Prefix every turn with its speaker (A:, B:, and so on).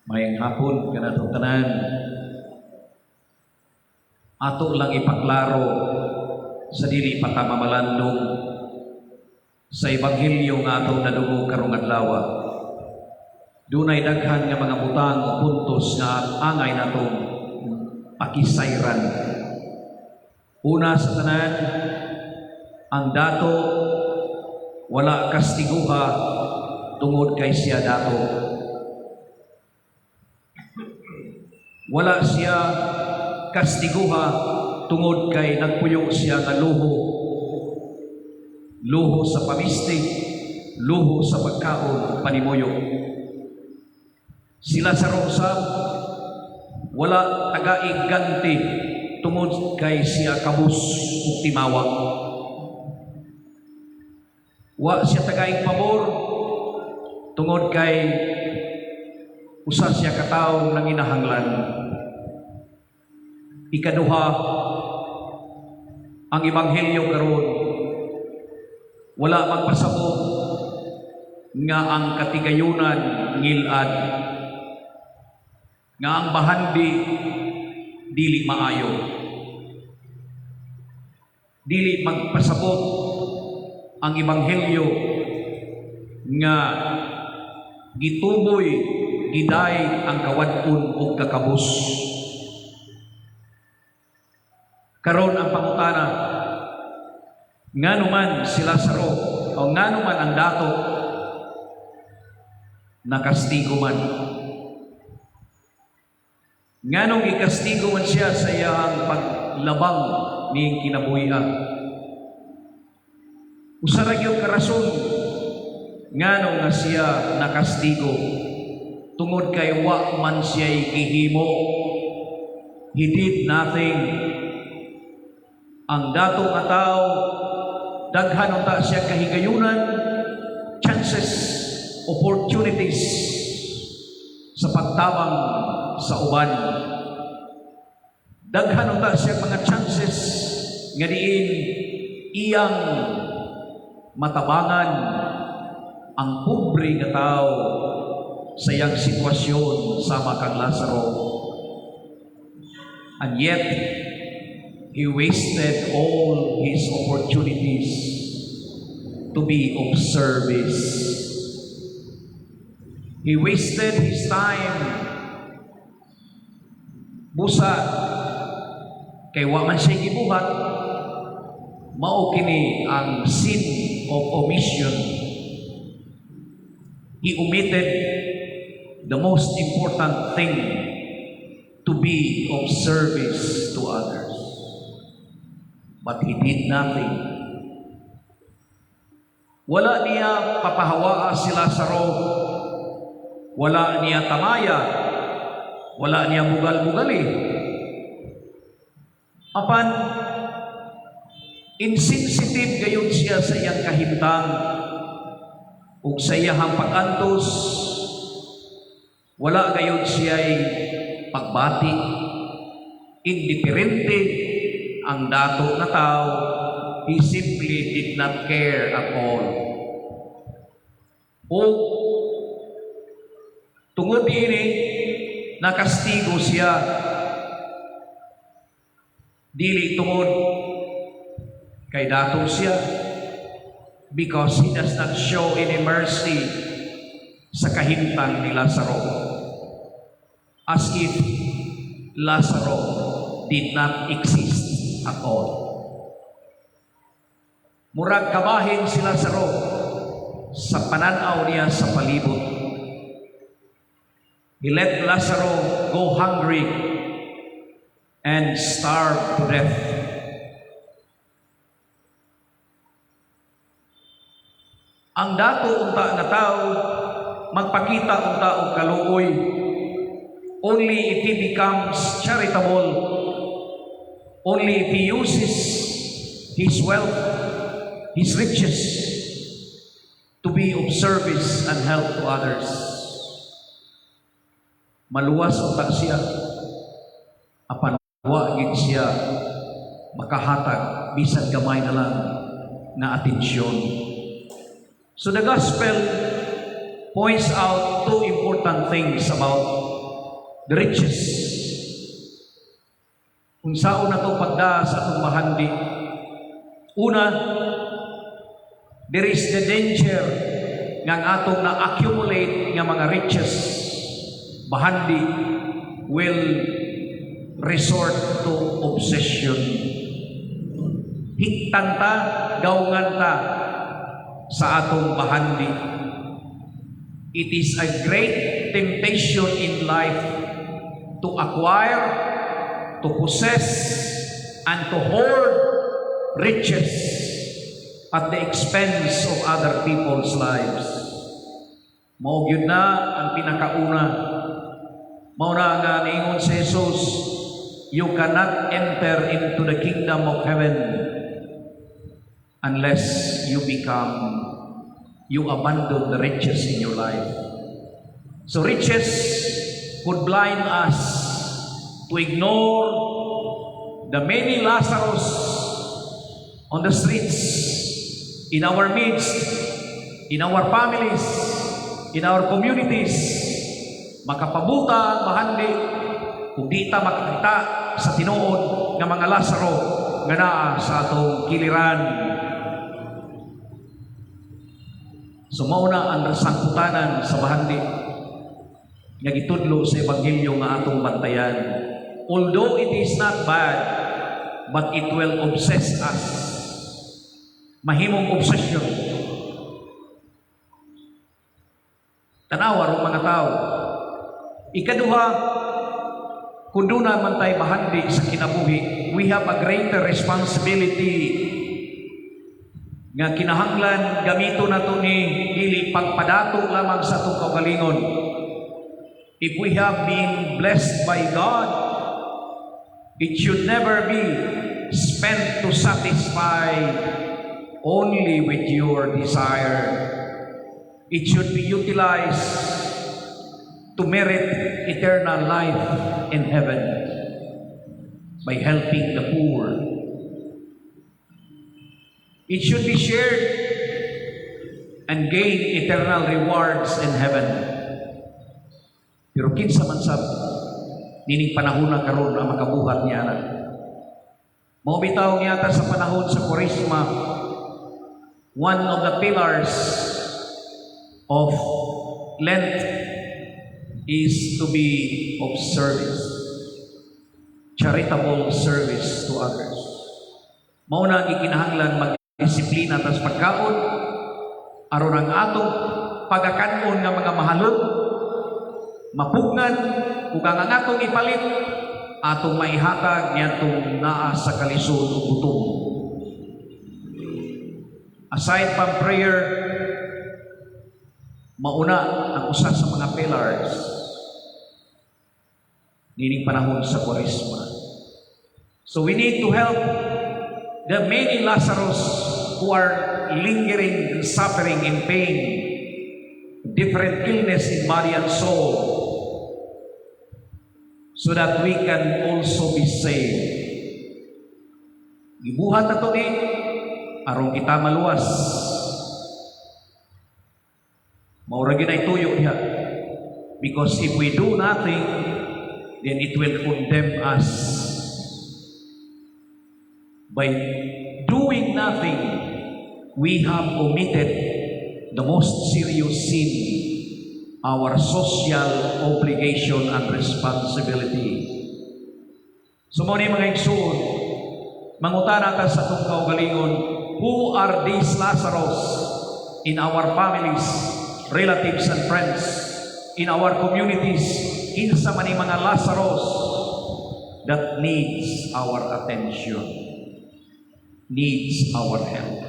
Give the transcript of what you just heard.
A: Maayong hapon kanatong tanan. Ato lang ipaklaro sa dili pa ta mamalandong sa ebanghelyo nga atong nadungog karong adlaw. Dunay daghan nga mga butang o puntos nga angay natong pakisayran. Una sa tanan, ang dato wala kastiguha tungod kay siya dato. Wala siya kastiguha tungod kay nagpuyo siya nga luho. Luho sa pamisti, luho sa pagkaon, panimuyo. Si Lazaro usab wala tagaig ganti tungod kay siya kabus ug timawa. Wa siya tagaig pabor tungod kay usa siya ka tawo nanginahanglan. Ikaduha, ang ebanghelyo karon wala magpasabot nga ang katigayunan ngilad, nga ang bahandi dili maayo. Dili magpasabot ang ebanghelyo nga gituboy, giday ang kawad-on ug kakabus. Karon ang pangutana, ngano man si Lazaro o ngano man ang dato nakastigo man? Nganong ikastigo man siya sa iyang paglabang ning kinabuhia? Usa ra gyud ka rason ngano nga siya nakastigo, tungod kay wa man siya gihimo. He did nothing. Ang dato nga tao, daghan unta siya kahigayunan, chances, opportunities sa pagtabang sa uban. Daghan unta siya mga chances nga diin iyang matabangan ang pobre nga tao sa iyang sitwasyon sama kang Lazaro. And yet, he wasted all his opportunities to be of service. He wasted his time. Busa, kay wa man siya gibuhat, mao kini ang sin of omission. He omitted the most important thing, to be of service to others. But he did nothing. Wala niya papahawaa si Lazaro. Wala niya tamaya. Wala niya bugal-bugali. Apan, insensitive gayud siya sa iyang kahimtang ug sa iyang pag-antos. Wala gayud siya pagbati. Indiferente ang dato nga tao. He simply did not care at all. O tungod ini, nakastigo siya, dili tungod kay dato siya, because he does not show any mercy sa kahimtang ni Lazaro, as if Lazaro did not exist at all. Murag kabahin si Lazaro sa pananaw niya sa palibot. He let Lazaro go hungry and starve to death. Ang dato unta nga tao magpakita unta og kaluoy only if he becomes charitable, only if he uses his wealth, his riches, to be of service and help to others. Maluwas unta siya, apan wa gid siya makahatag bisan gamay na lang nga atensyon. So the gospel points out two important things about The riches. Unsaon nato pagdaa sa atong bahandi? Una, there is the danger nga ang atong na-accumulate nga mga riches, bahandi, will resort to obsession. Hiktan ta, gawngan ta sa atong bahandi. It is a great temptation in life to acquire, to possess, and to hoard riches at the expense of other people's lives. Mao gyud na ang pinakauna. Mao na nga niingon si Jesus, "You cannot enter into the kingdom of heaven unless you abandon the riches in your life." So riches could blind us to ignore the many Lazarus on the streets, in our midst, in our families, in our communities. Makapabuta ang bahandi kung di ta makita sa tinuod nga mga Lazaro nga naa sa atong kiliran. So mao na ang sangputanan sa bahandi nga gitudlo sa ebanghelyo nga atong bantayan. Although it is not bad, but it will obsess us. Mahimong obsession. Tanawa ro mga tao. Ikaduha, kung duna man tay bahandi sa kinabuhi, we have a greater responsibility nga kinahanglan gamito nato ni dili pagpadato lamang sa atong kaugalingon. If we have been blessed by God, it should never be spent to satisfy only with your desire. It should be utilized to merit eternal life in heaven by helping the poor. It should be shared and gain eternal rewards in heaven. Pero kinsa man sab nining panahon na karon ang makabuhat niya na? Mao bitaw niyata sa panahon sa Kwaresma, one of the pillars of Lent is to be of service, charitable service to others. Mao na ang gikinahanglan magdisiplina tas pagkaon aron ang atong pagakanon nga mga mahalon mapugngan ug ang atong ipalit atong maihatag niadtong naa sa kalisod ug gutom. Aside from prayer, mauna ang usa sa mga pillars nining panahon sa Kwaresma. So we need to help the many Lazarus who are lingering and suffering in pain, different illness in body and soul, so that we can also be saved. Gibuhat nato ni aron kita maluwas. Mao ra gyud ay tuyo diha. Because if we do nothing, then it will condemn us. By doing nothing, we have omitted the most serious sin, our social obligation and responsibility. So mao ni, mga igsoon, mangutana ta sa atong kaugalingon, who are these Lazarus in our families, relatives and friends, in our communities? Kinsa man ni mga Lazarus that needs our attention, needs our help?